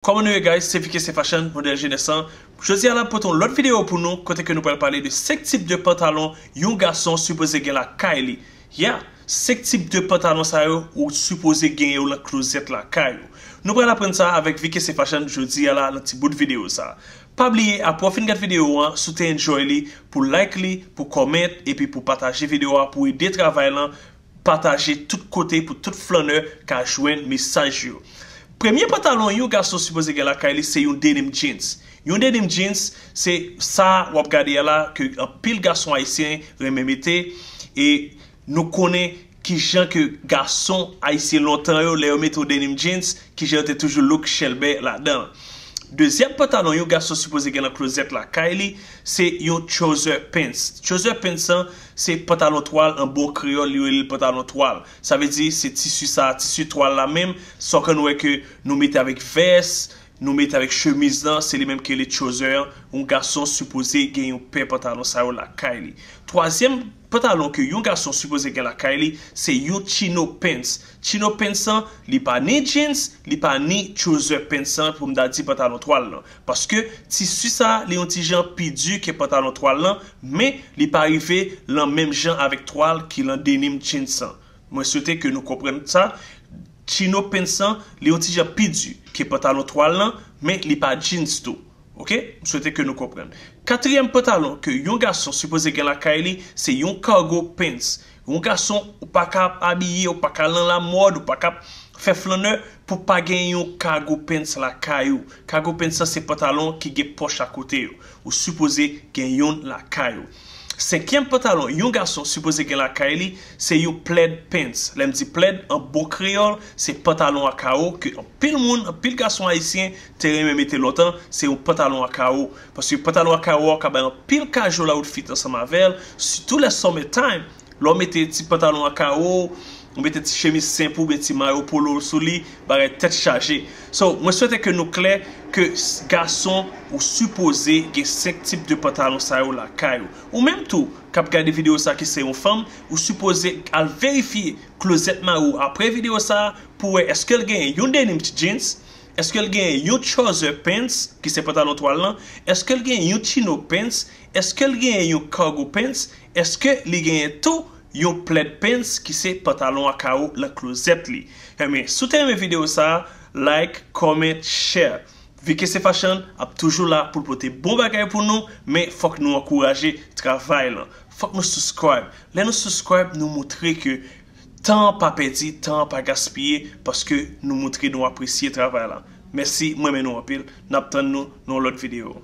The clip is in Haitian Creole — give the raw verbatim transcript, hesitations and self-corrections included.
Kòman nou ye, guys? Se Vike, se Fashion, modèl jenès lan. Jodi a la, pote yon lòt videyo pou nou, kote ke nou pral pale de senk tip de pantalon yon gason sipoze gen lakay li. Yeah, senk tip de pantalon sa yo ou sipoze gen yo nan klozèt lakay ou. Nou pral aprann sa avèk Vike, se Fashion, jodi a la, nan ti bout videyo sa. Pa bliye, apre w fin gad videyo an, si w te enjoy li, pou like li, pou comment, epi pou pataje videyo a, pou ede travay lan pataje tout kote pou tout flannè ka jwenn mesaj yo. Premye pantalon yon gason sipoze gen lakay li se yon denim jeans. Yon denim jeans se sa w ap gade a la ke anpil gason ayisyen renmen mete, e nou konnen kijan ke gason ayisyen lontan yo, lè yo mete yon denim jeans, kijan yo te toujou look chèlbè ladan l. Dezyèm pantalon yon gason sipoze gen nan klozèt lakay li se yon trouser pants. Trouser pants lan se pantalon twal, an bon kreyòl li rele l pantalon twal. Sa vle di se tisi sa, tisi twal la menm, sa w konn wè ke nou mete avèk vès, nou mete avèk chemiz lan, se li menm ki rele trouser an. Yon gason sipoze gen yon pè pantalon sa yo lakay li. Twazyèm pantalon ke yon gason sipoze gen lakay li se yon chino pants. Chino pants lan, li pa ni jeans, li pa ni trouser pants lan, pou m ta di pantalon twal lan. Paske tisi sa, li yon ti jan pi di ke pantalon twal lan, men li pa rive lan menm jan avèk twal ki lan denim jeans lan. Mwen swete ke nou konprann sa. Chino pants lan, li yon ti jan pi di ke pantalon twal lan, men li pa jeans tou. Ok? M swete ke nou konprann. Katriyèm pantalon ke yon gason sipoze gen lakay li, se yon cargo pants. Yon gason, ou pa ka ap abiye, ou pa ka lan lamòd, ou pa ka ap fè flannè pou pa gen yon cargo pants lakay ou. Cargo pants lan se pantalon ki gen pòch akote yo. Ou sipoze gen youn lakay ou. Senkyèm pantalon yon gason sipoze gen lakay li, se yon plaid pants. Lè m di plaid, an bon kreyòl, se pantalon a kawo ke anpil moun, anpil gason ayisyen te renmen mete lontan, se yon pantalon a kawo. Paske pantalon a kawo a ka bay anpil kajo la outfit ansanm avè l, sitou lè summer time. Lè w mete ti pantalon a kawo, ou mete ti chemiz senp oubyen ti mayo polo sou li, bagay tèt chaje. So, mwen swete ke nou klè ke s- gason ou sipoze gen senk tip de pantalon sa yo lakay ou. Ou menm tou, k ap gade videyo sa ki se yon fanm, ou sipoze al verifye klozèt mari w apre videyo sa pou wè èske l gen yon denim jeans, èske l gen yon trouser pants, ki se pantalon twal lan, èske l gen yon chino pants, èske l gen yon cargo pants, èske li gen tou yon plaid pants, ki se pantalon a kawo lan klozèt li. Enben, si w te renmen videyo sa, like, comment, share. Vike se Fashion ap toujou la pou l pote bon bagay pou nou, men fòk nou ankouraje travay lan. Fòk nou subscribe. Lè nou subscribe, nou moutre ke tan an pa pèdi, tan an pa gaspiye, paske nou moutre nou apresye travay la. Mèsi, mwen renmen nou anpil. N ap tann nou nan yon lòt videyo.